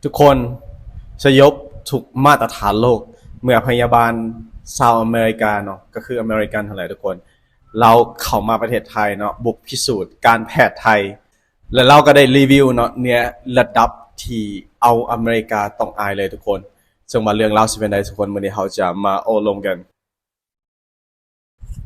ທຸກຄົນສະຫຍົບທຸກມາດຕະຖານໂລກ ເມື່ອພະຍາບານຊາວອາເມລິກາເນາະ ກໍຄືອາເມລິກັນຫັ້ນແຫຼະທຸກຄົນ ລາວເຂົ້າມາປະເທດໄທເນາະ ບຸກພິສູດການແພດໄທ ແລະ ລາວກໍໄດ້ຣີວິວເນາະ ເນື້ອລະດັບທີ່ເອົາອາເມລິກາຕ້ອງອາຍເລີຍທຸກຄົນ. ເຊິ່ງວ່າເລື່ອງລາວຊິເປັນໃດທຸກຄົນ ມື້ນີ້ເຮົາຈະມາໂອ້ລົມກັນ.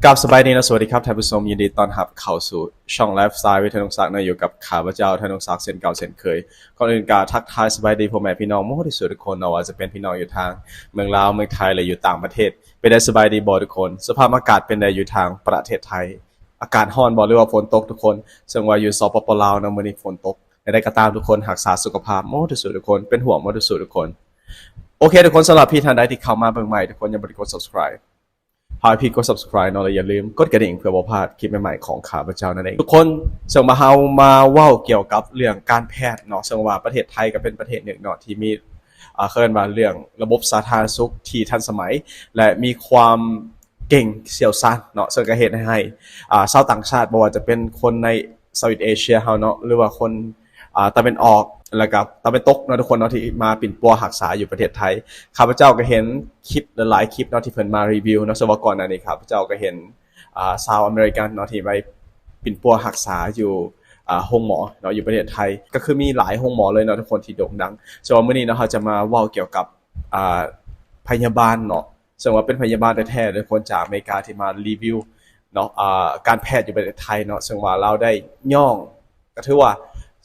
ກາບສະບາຍດີເນາະ ສະຫວັດດີຄັບທ່ານຜູ້ຊົມ ຍິນດີຕ້ອນຮັບເຂົ້າສູ່ຊ່ອງໄລຟ໌ສະໄຕລ໌ ວິທະຍານຸກສັກເນາະ ຢູ່ກັບຂ້າພະເຈົ້າ ທະນຸກສັກ ເຊັ່ນເກົ່າເຊັ່ນເຄີຍ. ກ່ອນອື່ນກໍທັກທາຍສະບາຍດີພໍ່ແມ່ພີ່ນ້ອງໝົດທຸກສູ່ທຸກຄົນເນາະ ວ່າຈະເປັນພີ່ນ້ອງຢູ່ທາງເມືອງລາວ ເມືອງໄທ ແລະ ຢູ່ຕ່າງປະເທດ ເປັນໃດສະບາຍດີບໍ່ທຸກຄົນ? ສະພາບອາກາດເປັນໃດຢູ່ທາງປະເທດໄທ? ອາກາດຮ້ອນບໍ່ ຫຼືວ່າຝົນຕົກທຸກຄົນ? ເຊິ່ງວ່າຢູ່ ສປປ ລາວເນາະ ມື້ນີ້ຝົນຕົກ. ແນວໃດກໍຕາມທຸກຄົນ ຮັກສາສຸຂະພາບໝົດທຸກສູ່ທຸກຄົນ ເປັນຫ່ວງໝົດທຸກສູ່ທຸກຄົນ. ໂອເຄທຸກຄົນ ສຳລັບເພື່ອນທ່ານໃດທີ່ເຂົ້າມາເບິ່ງໃໝ່ ທຸກຄົນຍັງບໍ່ໄດ້ກົດ subscribe ຝາກໃຫ້ພີ່ກົດ subscribe ເນາະ ແລະ ຢ່າລືມກົດກະດິ່ງເພື່ອບໍ່ພາດຄລິບໃໝ່ໆຂອງຂ້າພະເຈົ້ານັ້ນເອງທຸກຄົນ. ເຊິ່ງວ່າເຮົາມາເວົ້າກ່ຽວກັບເລື່ອງການແພດເນາະ ເຊິ່ງວ່າປະເທດໄທກໍເປັນປະເທດໜຶ່ງເນາະ ທີ່ມີ ອ່າ ເອີ້ນວ່າເລື່ອງລະບົບສາທາລະນະສຸກທີ່ທັນສະໄໝ ແລະ ມີຄວາມເກັ່ງຊ່ຽວຊານເນາະ ເຊິ່ງກໍເຮັດໃຫ້ ອ່າ ຊາວຕ່າງຊາດ ບໍ່ວ່າຈະເປັນຄົນໃນ Southeast Asia ເຮົາເນາະ ຫຼືວ່າຄົນ ອ່າ ຕາເວັນອອກ ແລ້ວກໍຕາເວັນຕົກເນາະ ທຸກຄົນເນາະ ທີ່ມາປິ່ນປົວຮັກສາຢູ່ປະເທດໄທ. ຂ້າພະເຈົ້າກໍເຫັນຄລິບຫຼາຍໆຄລິບເນາະ ທີ່ເພິ່ນມາຣີວິວເນາະ ເຊິ່ງວ່າກ່ອນໜ້ານີ້ຂ້າພະເຈົ້າກໍເຫັນ ອ່າ ຊາວອາເມລິກັນເນາະ ທີ່ໄປປິ່ນປົວຮັກສາຢູ່ ອ່າ ໂຮງໝໍເນາະ ຢູ່ປະເທດໄທ ກໍຄືມີຫຼາຍໂຮງໝໍເລີຍເນາະ ທຸກຄົນທີ່ໂດ່ງດັງ. ເຊິ່ງວ່າມື້ນີ້ເນາະ ເຮົາຈະມາເວົ້າກ່ຽວກັບ ອ່າ ພະຍາບານເນາະ ເຊິ່ງວ່າເປັນພະຍາບານແທ້ໆ ຫຼືຄົນຈາກອາເມລິກາທີ່ມາຣີວິວເນາະ ອ່າ ການແພດຢູ່ປະເທດໄທເນາະ ເຊິ່ງວ່າລາວໄດ້ຍ້ອງ ກໍຖືວ່າ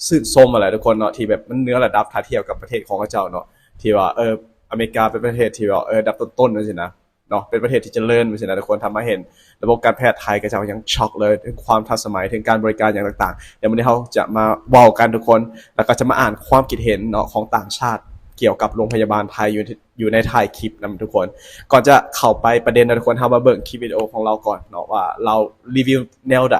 ຊື່ນຊົມຫັ້ນແຫຼະທຸກຄົນເນາະ ທີ່ແບບມັນເໜືອລະດັບຖ້າທຽບກັບປະເທດຂອງເຂົາເຈົ້າເນາະ ທີ່ວ່າ ເອີ ອາເມລິກາເປັນປະເທດທີ່ແບບ ເອີ ອັນດັບຕົ້ນໆ ຈັ່ງຊີ້ນະເນາະ ເປັນປະເທດທີ່ຈະເລີນ ຈັ່ງຊີ້ນະທຸກຄົນ. ຖ້າມາເຫັນລະບົບການແພດໄທ ເຂົາເຈົ້າຍັງຊັອກເລີຍ ເຖິງຄວາມທັນສະໄໝ ເຖິງການບໍລິການຫຍັງຕ່າງໆ. ດຽວມື້ນີ້ເຮົາຈະມາເວົ້າກັນທຸກຄົນ ແລ້ວກໍຈະມາອ່ານຄວາມຄິດເຫັນເນາະ ຂອງຕ່າງຊາດກ່ຽວກັບໂຮງພະຍາບານໄທຢູ່ ຢູ່ໃນທ້າຍຄລິບນຳທຸກຄົນ. ກ່ອນຈະເຂົ້າໄປປະເດັນນະທຸກຄົນ ເຮົາມາເບິ່ງຄລິບວິດີໂອຂອງລາວກ່ອນເນາະ ວ່າລາວຣີວິວແນວໃດ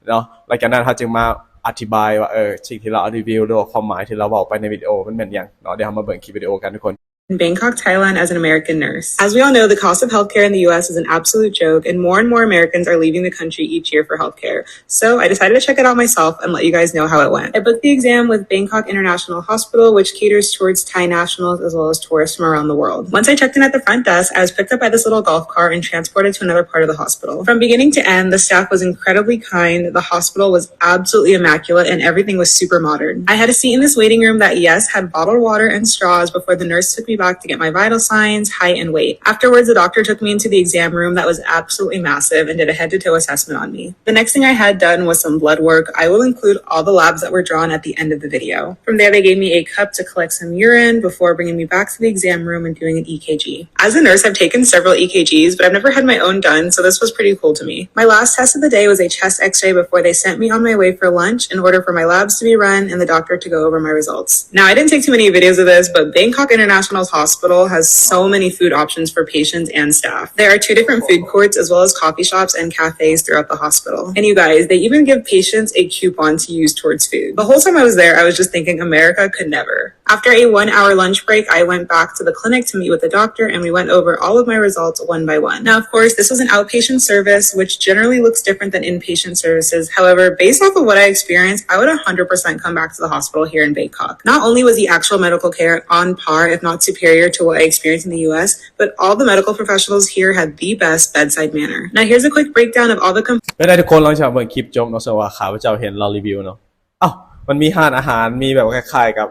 ເນາະ. ຫຼັງຈາກນັ້ນເຮົາຈຶ່ງມາອະທິບາຍວ່າ ເອີ ສິ່ງທີ່ລາວຣີວິວ ຫຼືວ່າຄວາມໝາຍທີ່ລາວເວົ້າໄປໃນວິດີໂອມັນແມ່ນຫຍັງເນາະ. ດຽວເຮົາມາເບິ່ງຄລິບວິດີໂອກັນທຸກຄົນ. In Bangkok, Thailand, as an American nurse. As we all know, the cost of healthcare in the U S is an absolute joke, and more and more Americans are leaving the country each year for healthcare. So I decided to check it out myself and let you guys know how it went. I booked the exam with Bangkok International Hospital, which caters towards Thai nationals as well as tourists from around the world. Once I checked in at the front desk, I was picked up by this little golf cart and transported to another part of the hospital. From beginning to end, the staff was incredibly kind. The hospital was absolutely immaculate and everything was super modern. I had a seat in this waiting room that, yes, had bottled water and straws before the nurse took me back to get my vital signs, height, and weight. Afterwards, the doctor took me into the exam room that was absolutely massive and did a head-to-toe assessment on me. The next thing I had done was some blood work. I will include all the labs that were drawn at the end of the video. From there, they gave me a cup to collect some urine before bringing me back to the exam room and doing an E K G. As a nurse, I've taken several E K Gs, but I've never had my own done, so this was pretty cool to me. My last test of the day was a chest X-ray before they sent me on my way for lunch in order for my labs to be run and the doctor to go over my results. Now, I didn't take too many videos of this, but Bangkok International's hospital has so many food options for patients and staff. There are two different food courts as well as coffee shops and cafes throughout the hospital. And you guys, they even give patients a coupon to use towards food. The whole time I was there, I was just thinking, America could never. After a one-hour lunch break, I went back to the clinic to meet with the doctor, and we went over all of my results one by one. Now, of course, this was an outpatient service, which generally looks different than inpatient services. However, based off of what I experienced, I would one hundred percent come back to the hospital here in Bangkok. Not only was the actual medical care on par, if not superior, to what I experienced in the U S, but all the medical professionals here had the best bedside manner. Now, here's a quick breakdown of all the com- ເປັນໄດທຸກຄົນ ຫຼັງຈາກເບິ່ງຄລິບຈົບເນາະ ເຊິ່ງວ່າຂ້າພະເຈົ້າເຫັນລາວຣີວິວເນາະ ອ້າວ ມັນມີຮ້ານອາຫານ ມີແບບຄ້າຍໆກັບ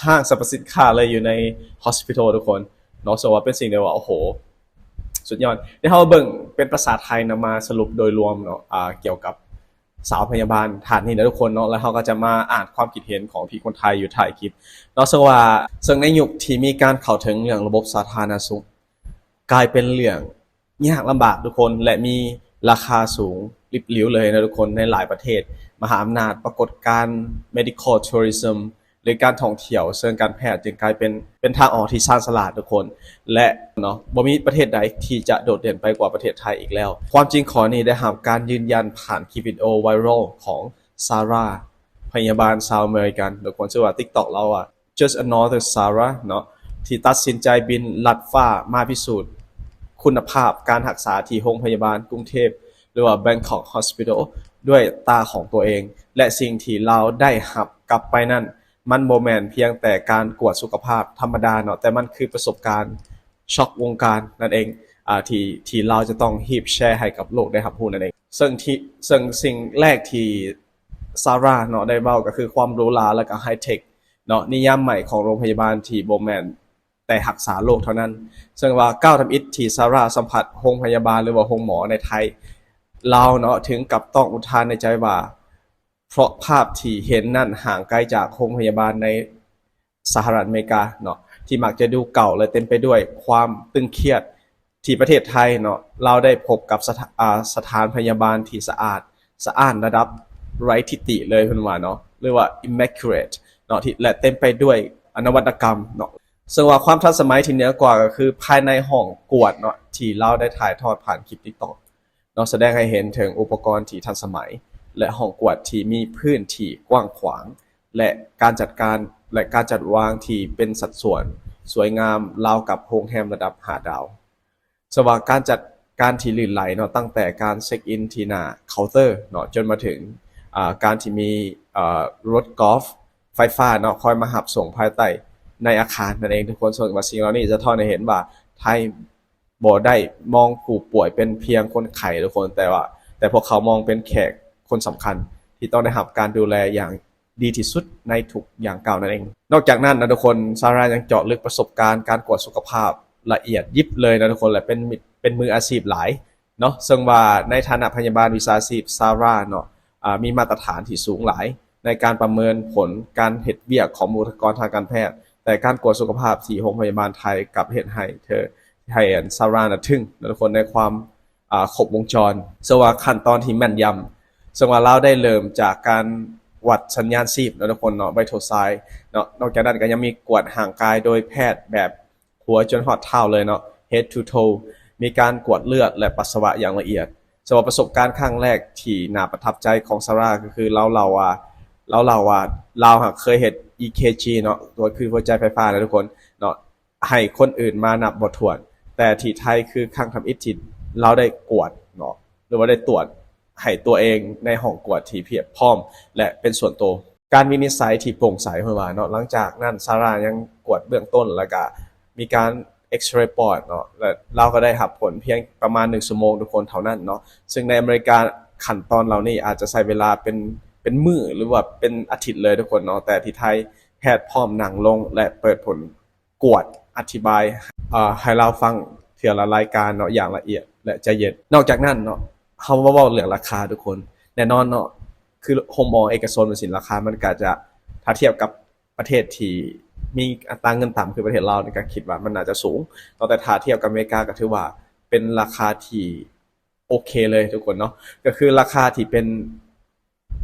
ຫ້າງສັບພະສິນຄ້າເລີຍ ຢູ່ໃນ hospital ທຸກຄົນເນາະ ເຊິ່ງວ່າເປັນສິ່ງທີ່ວ່າ ໂອ້ໂຫ ສຸດຍອດ. ດຽວເຮົາເບິ່ງເປັນພາສາໄທນຳມາສະຫຼຸບໂດຍລວມເນາະ ອ່າ ກ່ຽວກັບສາວພະຍາບານທ່ານນີ້ນະທຸກຄົນເນາະ ແລ້ວເຮົາກໍຈະມາອ່ານຄວາມຄິດເຫັນຂອງພີ່ຄົນໄທຢູ່ທ້າຍຄລິບເນາະ. ເຊິ່ງວ່າ ເຊິ່ງໃນຍຸກທີ່ມີການເຂົ້າເຖິງເລື່ອງລະບົບສາທາລະນະສຸກ ກາຍເປັນເລື່ອງ ຍາກລຳບາກທຸກຄົນ ແລະ ມີລາຄາສູງລິບຫຼິວເລີຍນະທຸກຄົນ. ໃນຫຼາຍປະເທດ ມະຫາອຳນາດ ປາກົດການ medical tourism ຫຼື ການທ່ອງທ່ຽວເຊີງການແພດ ຈຶ່ງກາຍເປັນ ເປັນທາງອອກທີ່ຊານສະຫຼາດທຸກຄົນ ແລະ ເນາະ ບໍ່ມີປະເທດໃດທີ່ຈະໂດດເດັ່ນໄປກວ່າປະເທດໄທອີກແລ້ວ. ຄວາມຈິງຂໍ້ນີ້ໄດ້ຮັບການຢືນຢັນຜ່ານຄລິບວິດີໂອໄວຣັລຂອງ Sarah ພະຍາບານຊາວອາເມລິກັນທຸກຄົນ ຊື່ວ່າ TikTok ລາວວ່າ Just Another Sarah ເນາະ ທີ່ຕັດສິນໃຈບິນລັດຟ້າມາພິສູດຄຸນນະພາບການຮັກສາທີ່ໂຮງພະຍາບານກຸງເທບ ຫຼືວ່າ Bangkok Hospital ດ້ວຍຕາຂອງຕົວເອງ ແລະ ສິ່ງທີ່ລາວໄດ້ຮັບກັບໄປນັ້ນ ມັນບໍ່ແມ່ນພຽງແຕ່ການກວດສຸຂະພາບທຳມະດາເນາະ, ແຕ່ມັນຄືປະສົບການຊັອກວົງການນັ້ນເອງ ອາ ທີ່ ທີ່ລາວຈະຕ້ອງຮີບແຊໃຫ້ກັບໂລກໄດ້ຮັບຮູ້ນັ້ນເອງ. ເຊິ່ງທີ່ ເຊິ່ງສິ່ງແລກທີ່ຊາຣາເນາະໄດ້ເວົ້າກໍຄືຄວາມຫຼູຫຼາ ແລະກໍໄຮເທັກເນາະ, ນິຍາມໃໝ່ຂອງໂຮງພະຍາບານທີ່ບໍ່ແມ່ນ ແຕ່ຮັກສາໂລກເທົ່ານັ້ນ. ເຊິ່ງວ່າກ້າວທຳອິດທີ່ຊາຣາສຳຜັດໂຮງພະຍາບານ ຫຼືວ່າໂຮງໝໍໃນໄທ, ລາວເນາະ ເຖິງກັບຕ້ອງອຸທານໃນໃຈວ່າ ເພາະພາບທີ່ເຫັນນັ້ນຫ່າງໄກຈາກໂຮງພະຍາບານໃນສະຫະລັດອາເມລິກາເນາະ ທີ່ມັກຈະດູເກົ່າ ແລະ ເຕັມໄປດ້ວຍຄວາມຕຶງຄຽດ. ທີ່ປະເທດໄທເນາະ ລາວໄດ້ພົບກັບສະຖາ ອາ ສະຖານພະຍາບານທີ່ສະອາດສະອ້ານລະດັບໄຮ້ທິດຕິເລີຍ ເພິ່ນວ່າເນາະ ຫຼືວ່າ immaculate ເນາະ ທີ່ ແລະ ເຕັມໄປດ້ວຍນະວັດຕະກຳເນາະ. ເຊິ່ງວ່າຄວາມທັນສະໄໝທີ່ເໜືອກວ່າກໍຄືພາຍໃນຫ້ອງກວດເນາະ ທີ່ລາວໄດ້ຖ່າຍທອດຜ່ານຄລິບ TikTok ເນາະ ສະແດງໃຫ້ເຫັນເຖິງອຸປະກອນທີ່ທັນສະໄໝ ແລະ ຫ້ອງກວດທີ່ມີພື້ນທີ່ກວ້າງຂວາງ ແລະ ການຈັດການ ແລະ ການຈັດວາງທີ່ເປັນສັດສ່ວນສວຍງາມລາວກັບໂຮງແຮມລະດັບຫ້າດາວ. ສະວ່າການຈັດການທີ່ລື່ນໄຫຼເນາະ ຕັ້ງແຕ່ການເຊັກອິນທີ່ໜ້າເຄົາເຕີເນາະ ຈົນມາເຖິງ ອາ ການທີ່ມີ ອາ ລົດກອຟໄຟຟ້າເນາະ ຄອຍມາຮັບສົ່ງພາຍໃຕ້ໃນອາຄານນັ້ນເອງທຸກຄົນ. ເຊິ່ງວ່າສິ່ງເຫຼົ່ານີ້ສະທ້ອນໃຫ້ເຫັນວ່າໄທບໍ່ໄດ້ມອງຜູ້ປ່ວຍເປັນພຽງຄົນໄຂ້ທຸກຄົນ, ແຕ່ວ່າ ແຕ່ພວກເຂົາມອງເປັນແຂກຄົນສຳຄັນທີ່ຕ້ອງໄດ້ຮັບການດູແລຢ່າງ ດີທີ່ສຸດໃນທຸກຢ່າງກ້າວນັ້ນເອງ. ນອກຈາກນັ້ນນະທຸກຄົນ, ຊາຣາຍັງເຈາະເລິກປະສົບການການກວດສຸຂະພາບລະອຽດຢິບເລີຍນະທຸກຄົນ ແລະ ເປັນ ເປັນມືອາຊີບຫຼາຍເນາະ. ເຊິ່ງວ່າໃນຖານະພະຍາບານວິຊາຊີບ, ຊາຣາເນາະ ອາ ມີມາດຕະຖານທີ່ສູງຫຼາຍໃນການປະເມີນຜົນການເຮັດວຽກຂອງບຸກຄະລາກອນທາງການແພດ, ແຕ່ການກວດສຸຂະພາບທີ່ໂຮງພະຍາບານໄທກັບເຮັດໃຫ້ເທີ, ໃຫ້ອັນ ຊາຣານະທຶ່ງນະທຸກຄົນ ໃນຄວາມ ອາ ຄົບວົງຈອນ, ເຊິ່ງວ່າຂັ້ນຕອນທີ່ແມ່ນຢຳ, ເຊິ່ງວ່າລາວໄດ້ເລີ່ມຈາກການວັດສັນຍານຊີບເນາະທຸກຄົນເນາະ, vital sign ເນາະ. ນອກຈາກນັ້ນກໍຍັງມີກວດຮ່າງກາຍໂດຍແພດແບບຫົວຈົນຮອດເທົ້າເລີຍເນາະ, head to toe, ມີການກວດເລືອດ ແລະ ປັດສະວະຢ່າງລະອຽດ. ເຊິ່ງວ່າປະສົບການຄັ້ງແລກທີ່ໜ້າປະທັບໃຈຂອງຊາຣາກໍຄືລາວເລົ່າວ່າ, ລາວເລົ່າວ່າ ລາວຫາກເຄີຍເຮັດ EKG ເນາະ, ກວດຄື້ນຫົວໃຈໄຟຟ້ານະທຸກຄົນເນາະ, ໃຫ້ຄົນອື່ນມານັບບໍ່ຖ້ວນ, ແຕ່ທີ່ໄທຄືຄັ້ງທຳອິດທີ່ລາວໄດ້ກວດເນາະ ຫຼືວ່າໄດ້ຕວດໃຫ້ຕົວເອງໃນຫ້ອງກວດທີ່ພຽບພ້ອມ ແລະ ເປັນສ່ວນໂຕ. ການວິນິດໄສທີ່ໂປ່ງໃສ ເພິ່ນວ່າເນາະ. ຫຼັງຈາກນັ້ນ ຊາຣາຍັງກວດເບື້ອງຕົ້ນ ແລ້ວກະມີການເອັກສະເຣປອດເນາະ ແລະ ລາວກໍໄດ້ຮັບຜົນພຽງປະມານໜຶ່ງຊົ່ວໂມງທຸກຄົນເທົ່ານັ້ນເນາະ. ເຊິ່ງໃນອາເມລິກາຂັ້ນຕອນເຫຼົ່ານີ້ອາດຈະໃຊ້ເວລາເປັນ ເປັນມື້ ຫຼືວ່າເປັນອາທິດເລີຍທຸກຄົນເນາະ, ແຕ່ທີ່ໄທແພດພ້ອມນັ່ງລົງ ແລະ ເປີດຜົນ ກວດອະທິບາຍ ເອີ ໃຫ້ລາວຟັງເທື່ອລະລາຍການເນາະ ຢ່າງລະອຽດ ແລະ ໃຈເຢັນ. ນອກຈາກນັ້ນເນາະ ເຮົາມາເວົ້າເລື່ອງລາຄາທຸກຄົນ. ແນ່ນອນເນາະ ຄືໂຮງໝໍເອກະຊົນຈັ່ງຊີ້ ລາຄາມັນກະຈະ ຖ້າທຽບກັບປະເທດທີ່ມີອັດຕາເງິນຕ່ຳ ຄືປະເທດລາວນີ້ ກະຄິດວ່າມັນໜ້າຈະສູງເນາະ, ແຕ່ຖ້າທຽບກັບອາເມລິກາ ກະຖືວ່າເປັນລາຄາທີ່ ໂອເຄເລີຍທຸກຄົນເນາະ, ກໍຄືລາຄາທີ່ເປັນ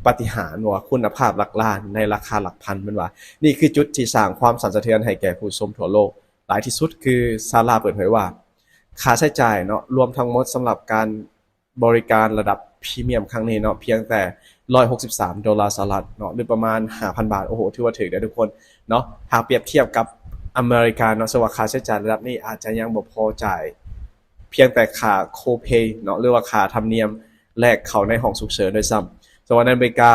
ປາຕິຫານວ່າຄຸນນະພາບຫຼັກລ້ານໃນລາຄາຫຼັກພັນ. ເພິ່ນວ່ານີ້ຄືຈຸດທີ່ສ້າງຄວາມສັ່ນສະເທືອນໃຫ້ແກ່ຜູ້ຊົມທົ່ວໂລກຫຼາຍທີ່ສຸດ, ຄືຊາຣາເປີດເຜີຍວ່າ ຄ່າໃຊ້ຈ່າຍເນາະ ລວມທັງໝົດສຳລັບການບໍລິການລະດັບພຣີມຽມຄັ້ງນີ້ເນາະ ພຽງແຕ່ຮ້ອຍຫົກສິບສາມໂດລາສະຫະລັດເນາະ ຫຼືປະມານຫ້າພັນບາດ. ໂອ້ໂຫ ຖືວ່າຖືກເດ້ທຸກຄົນເນາະ, ຫາກປຽບທຽບກັບອາເມລິກາເນາະ ເຊິ່ງວ່າຄ່າໃຊ້ຈ່າຍລະດັບນີ້ອາດຈະຍັງບໍ່ພໍຈ່າຍ ພຽງແຕ່ຄ່າ copay ເນາະ ຫຼືວ່າຄ່າທຳນຽມແລກເຂົ້າໃນຫ້ອງສຸກເສີນດ້ວຍຊ້ຳ. ເຊິ່ງວ່າໃນອາເມລິກາ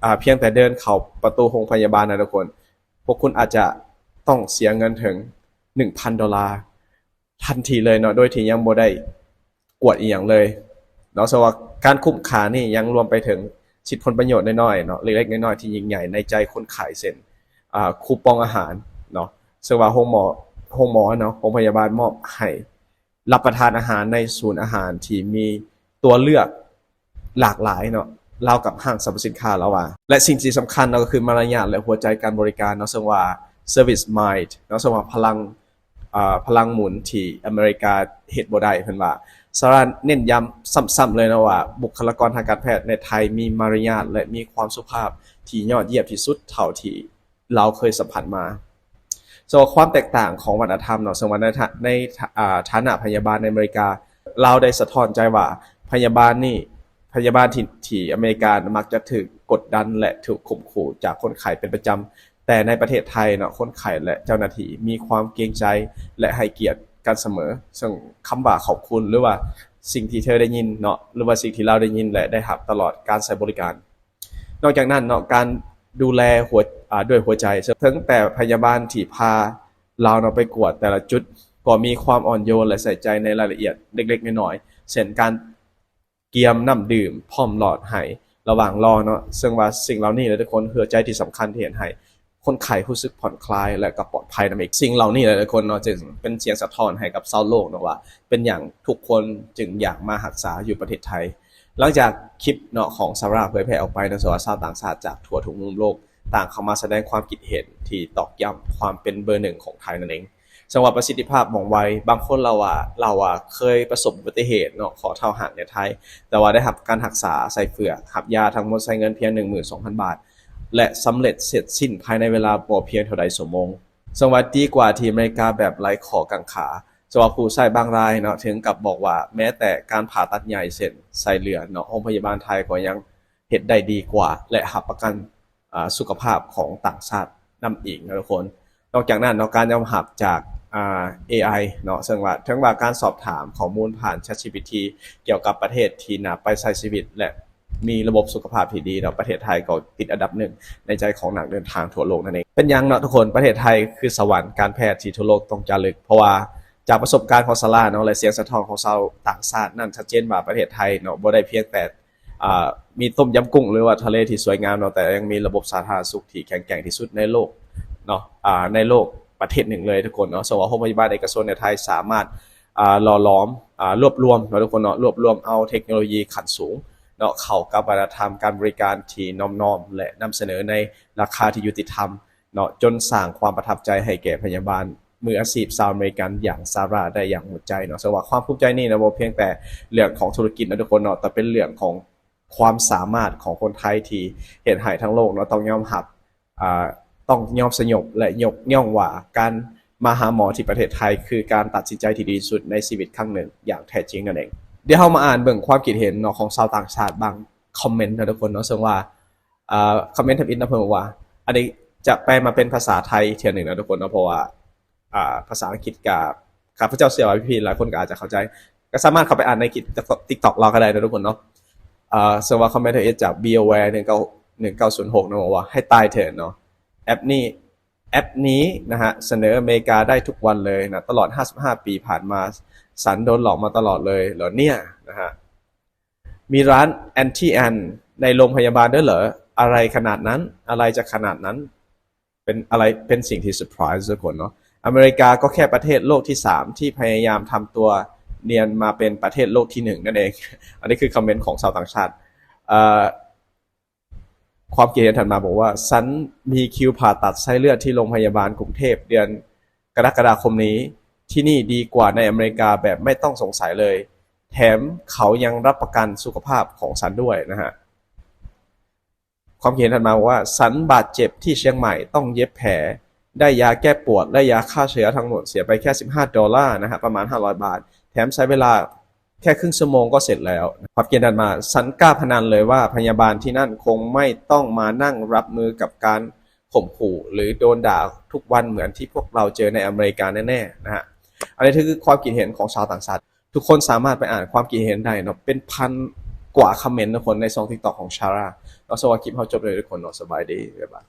ອາ ພຽງແຕ່ເດີນເຂົ້າປະຕູໂຮງພະຍາບານນະທຸກຄົນ ພວກຄຸນອາດຈະຕ້ອງເສຍເງິນເຖິງໜຶ່ງພັນໂດລາທັນທີເລີຍເນາະ ໂດຍທີ່ຍັງບໍ່ໄດ້ກວດອີ່ຫຍັງເລີຍເນາະ. ເຊິ່ງວ່າການຄຸ້ມຄ່ານີ້ຍັງລວມໄປເຖິງສິດຜົນປະໂຫຍດນ້ອຍໆເນາະ ເລັກໆນ້ອຍໆທີ່ຍິ່ງໃຫຍ່ໃນໃຈຄົນໄຂ້ ເຊັ່ນ ອາ ຄູປອງອາຫານເນາະ ເຊິ່ງວ່າໂຮງໝໍ ໂຮງໝໍເນາະ ໂຮງພະຍາບານມອບໃຫ້ ຮັບປະທານອາຫານໃນສູນອາຫານທີ່ມີຕົວເລືອກຫຼາກຫຼາຍເນາະ ລາວກັບຫ້າງສັບພະສິນຄ້າລາວວ່າ. ແລະ ສິ່ງທີ່ສຳຄັນເນາະ ກໍຄືມາລະຍາດ ແລະ ຫົວໃຈການບໍລິການເນາະ ເຊິ່ງວ່າ service mind ເນາະ ເຊິ່ງວ່າພະລັງ ເອີ ພະລັງໝູນທີ່ອາເມລິກາເຮັດບໍ່ໄດ້. ເພິ່ນວ່າ ຊາຣາເນັ້ນຢ້ຳຊ້ຳໆເລີຍເນາະວ່າ ບຸກຄະລາກອນທາງການແພດໃນໄທມີມາລະຍາດ ແລະ ມີຄວາມສຸພາບທີ່ຍອດຢ້ຽມທີ່ສຸດເທົ່າທີ່ ລາວເຄີຍສຳຜັດມາ. ສຳລັບຄວາມແຕກຕ່າງຂອງວັດທະນະທຳເນາະ ເຊິ່ງວ່າໃນ ໃນ ອາ ຖານະພະຍາບານໃນອາເມລິກາ ລາວໄດ້ສະທ້ອນໃຈວ່າ ພະຍາບານນີ້ ພະຍາບານທີ່ ທີ່ອາເມລິກາມັກຈະຖືກກົດດັນ ແລະ ຖືກຂົ່ມຂູ່ຈາກຄົນໄຂ້ເປັນປະຈຳ, ແຕ່ໃນປະເທດໄທເນາະ ຄົນໄຂ້ ແລະ ເຈົ້າໜ້າທີ່ມີຄວາມເກງໃຈ ແລະ ໃຫ້ກຽດກັນສະເໝີ. ເຊິ່ງຄຳວ່າຂອບຄຸນ ຫຼືວ່າສິ່ງທີ່ເທີໄດ້ຍິນເນາະ ຫຼືວ່າສິ່ງທີ່ລາວໄດ້ຍິນ ແລະ ໄດ້ຮັບຕະຫຼອດການໃຊ້ບໍລິການ. ນອກຈາກນັ້ນເນາະ ການ ດູແລຫົວ ອາ ດ້ວຍຫົວໃຈ. ເຊິ່ງແຕ່ພະຍາບານທີ່ພາລາວເນາະໄປກວດແຕ່ລະຈຸດ ກໍມີຄວາມອ່ອນໂຍນ ແລະ ໃສ່ໃຈໃນລາຍລະອຽດເລັກໆນ້ອຍໆ ເຊັ່ນ ການກຽມນ້ຳດື່ມພ້ອມຫຼອດໃຫ້ລະຫວ່າງລໍເນາະ. ເຊິ່ງວ່າສິ່ງເຫຼົ່ານີ້ແຫຼະທຸກຄົນ ຫົວໃຈທີ່ສຳຄັນທີ່ເຮັດໃຫ້ຄົນໄຂ້ຮູ້ສຶກຜ່ອນຄລາຍ ແລະ ກໍປອດໄພນຳອີກ. ສິ່ງເຫຼົ່ານີ້ແຫຼະທຸກຄົນເນາະ ຈຶ່ງເປັນສຽງສະທ້ອນໃຫ້ກັບຊາວໂລກເນາະວ່າ ເປັນຫຍັງທຸກຄົນຈຶ່ງຢາກມາຮັກສາຢູ່ປະເທດໄທ. ຫຼັງຈາກຄລິບເນາະຂອງຊາຣາເຜີຍແຜ່ອອກໄປເນາະ ວ່າຊາວຕ່າງຊາດຈາກທົ່ວທຸກມຸມໂລກ ຕ່າງເຂົ້າມາສະແດງຄວາມຄິດເຫັນທີ່ຕອກຢ້ຳຄວາມເປັນເບີໜຶ່ງຂອງໄທນັ້ນເອງ. ເຊິ່ງວ່າປະສິດທິພາບວ່ອງໄວ, ບາງຄົນເລົ່າວ່າ ເລົ່າວ່າເຄີຍປະສົບອຸບັດຕິເຫດເນາະ ຂໍ້ເທົ້າຫັກໃນໄທ, ແຕ່ວ່າໄດ້ຮັບການຮັກສາໃສ່ເຝືອກ, ຮັບຢາທັງໝົດໃຊ້ເງິນພຽງໜຶ່ງໝື່ນສອງພັນບາດ ແລະ ສຳເລັດເສັດສິ້ນພາຍໃນເວລາບໍ່ພຽງເທົ່າໃດຊົ່ວໂມງ. ເຊິ່ງວ່າດີກວ່າທີ່ອາເມລິກາແບບໄຮ້ຂໍ້ກັງຂາ. ເຊິ່ງວ່າຜູ້ໃຊ້ບາງລາຍເນາະ ເຖິງກັບບອກວ່າ ແມ້ແຕ່ການຜ່າຕັດໃຫຍ່ ເຊັ່ນ ໃສ່ເລືອດເນາະ ໂຮງພະຍາບານໄທກໍຍັງເຮັດໄດ້ດີກວ່າ ແລະ ຮັບປະກັນ ອາ ສຸຂະພາບຂອງຕ່າງຊາດນຳອີກເນາະທຸກຄົນ. ນອກຈາກນັ້ນເນາະ ການຍອມຮັບຈາກ ອາ ເອໄອເນາະ ເຊິ່ງວ່າ ເຖິງວ່າການສອບຖາມຂໍ້ມູນຜ່ານ ChatGPT ກ່ຽວກັບປະເທດທີ່ໜ້າໄປໃຊ້ຊີວິດ ແລະ ມີລະບົບສຸຂະພາບທີ່ດີເນາະ ປະເທດໄທກໍຕິດອັນດັບໜຶ່ງໃນໃຈຂອງນັກເດີນທາງທົ່ວໂລກນັ້ນເອງ. ເປັນຫຍັງເນາະທຸກຄົນ ປະເທດໄທຄືສະຫວັນການແພດທີ່ທົ່ວໂລກຕ້ອງຈາລຶກ? ເພາະວ່າຈາກປະສົບການຂອງຊາຣາເນາະ ແລະ ສຽງສະທ້ອນຂອງຊາວຕ່າງຊາດນັ້ນ ຊັດເຈນວ່າປະເທດໄທເນາະ ບໍ່ໄດ້ພຽງແຕ່ ອາ ມີຕົ້ມຍຳກຸ້ງ ຫຼືວ່າທະເລທີ່ສວຍງາມເນາະ ແຕ່ຍັງມີລະບົບສາທາລະນະສຸກທີ່ແຂງແກ່ງທີ່ສຸດໃນໂລກເນາະ ອາ ໃນໂລກປະເທດໜຶ່ງເລີຍທຸກຄົນເນາະ. ເຊິ່ງວ່າໂຮງພະຍາບານເອກະຊົນໃນໄທສາມາດ ອາ ຫຼໍ່ຫຼອມ ອາ ລວບລວມເນາະທຸກຄົນເນາະ ລວບລວມເອົາເທັກໂນໂລຢີຂັ້ນສູງເນາະ ເຂົ້າກັບວັດທະນະທຳການບໍລິການທີ່ນອບນ້ອມ ແລະ ນຳສະເໜີໃນລາຄາທີ່ຍຸຕິທຳ ເນາະ ຈົນສ້າງຄວາມປະທັບໃຈໃຫ້ແກ່ພະຍາບານມືອາຊີບຊາວອາເມລິກັນຢ່າງຊາຣາໄດ້ຢ່າງໝົດໃຈເນາະ. ເຊິ່ງວ່າຄວາມພູມໃຈນີ້ນະ ບໍ່ພຽງແຕ່ເລື່ອງຂອງທຸລະກິດນະທຸກຄົນເນາະ ແຕ່ເປັນເລື່ອງຂອງຄວາມສາມາດຂອງຄົນໄທທີ່ເຮັດໃຫ້ທັງໂລກເນາະ ຕ້ອງຍອມຮັບ ອາ ຕ້ອງຍອມສະຫຍົບ ແລະ ຍົກຍ້ອງວ່າການມາຫາໝໍທີ່ປະເທດໄທ ຄືການຕັດສິນໃຈທີ່ດີທີ່ສຸດໃນຊີວິດຄັ້ງໜຶ່ງຢ່າງແທ້ຈິງນັ້ນເອງ. ດຽວເຮົາມາອ່ານເບິ່ງຄວາມຄິດເຫັນເນາະຂອງຊາວຕ່າງຊາດບາງຄອມເມັນນະທຸກຄົນເນາະ. ເຊິ່ງວ່າ ອາ ຄອມເມັນທຳອິດນະເພິ່ນບອກວ່າ ອັນນີ້ຈະແປມາເປັນພາສາໄທເທື່ອໜຶ່ງນະທຸກຄົນເນາະ ເພາະວ່າ ອາ ພາສາອັງກິດກະ ຂ້າພະເຈົ້າເຊື່ອວ່າພີ່ໆຫຼາຍຄົນກໍອາດຈະເຂົ້າໃຈ ກໍສາມາດເຂົ້າໄປອ່ານໃນ TikTok ລາວກໍໄດ້ນະທຸກຄົນເນາະ. ເຊິ່ງວ່າຄອມເມັນທຳອິດຈາກ BOWare ໜຶ່ງເກົ້າ ໜຶ່ງເກົ້າສູນຫົກນະ ບອກວ່າ ໃຫ້ຕາຍເຖີ້ນເນາະ ແອັບນີ້ ແອັບນີ້ນະຮະ ສະເໜີອາເມລິກາໄດ້ທຸກວັນເລີຍນະ ຕະຫຼອດຫ້າສິບຫ້າປີຜ່ານມາ ສັນໂດນຫຼອກມາຕະຫຼອດເລີຍເຫລອເນຍນະຮະ. ມີຮ້ານ Auntie Anne ໃນໂລງພະຍາບານດ້ວຍເຫລອ? ອະໄລຂະໜາດນັ້ນ? ອະໄລຈະຂະໜາດນັ້ນ? ເປັນອະໄລ ເປັນສິ່ງທີ່ເຊີໄພຣສ໌ທຸກຄົນເນາະ. ອາເມລິກາກໍແຄ່ປະເທດໂລກທີສາມທີ່ພະຍາຍາມທຳຕົວນຽນມາເປັນປະເທດໂລກທີໜຶ່ງນັ້ນເອງ. ອັນນີ້ຄືຄອມເມັນຂອງຊາວຕ່າງຊາດ. ເອີ ຄວາມຄິດເຫັນຖັດມາບອກວ່າ ສັນມີຄິວຜ່າຕັດໃສ່ເລືອດທີ່ໂລງພະຍາບານກຸງເທບເດືອນ ກະລະກະດາຄົມນີ້ ທີ່ນີ້ດີກວ່າໃນອາເມລິກາແບບໄມ່ຕ້ອງສົງໄສເລີຍ ແຖມເຂົາຍັງຮັບປະກັນສຸຂະພາບຂອງສັນດ້ວຍນະຮະ. ຄວາມຄິດເຫັນຖັດມາບອກວ່າ ສັນບາດເຈັບທີ່ຊຽງໃໝ່ ຕ້ອງເຢັບແຜ ໄດ້ຢາແກ້ປວດ ແລະ ຢາຂ້າເຊື້ອທັງໝົດ ເສຍໄປແຄ່ສິບຫ້າໂດລານະຮະ ປະມານຫ້າຮ້ອຍບາດ ແຖມໃຊ້ເວລາ ແຄ່ຄຶ່ງຊົ່ວໂມງກໍເສັດແລ້ວ. ຄວາມຄິດເຫັນຖັດມາ ສັນກ້າພະນັນເລີຍວ່າພະຍາບານທີ່ນັ້ນຄົງໄມ່ຕ້ອງມານັ່ງຮັບມືກັບການຂົ່ມຂູ່ ຫຼື ໂດນດ່າທຸກວັນເໝືອນທີ່ພວກເຮົາເຈີໃນອາເມລິກາແນ່ໆນະຮະ. ອັນນີ້ຄືຄວາມຄິດເຫັນຂອງຊາວຕ່າງຊາດ. ທຸກຄົນສາມາດໄປອ່ານຄວາມຄິດເຫັນໄດ້ເນາະ ເປັນພັນກວ່າຄອມເມັນທຸກຄົນ ໃນຊ່ອງ TikTok ຂອງຊາຣາເນາະ. ສຳລັບຄລິບເຮົາຈົບເລີຍທຸກຄົນເນາະ. ສະບາຍດີ ບາຍບາຍ.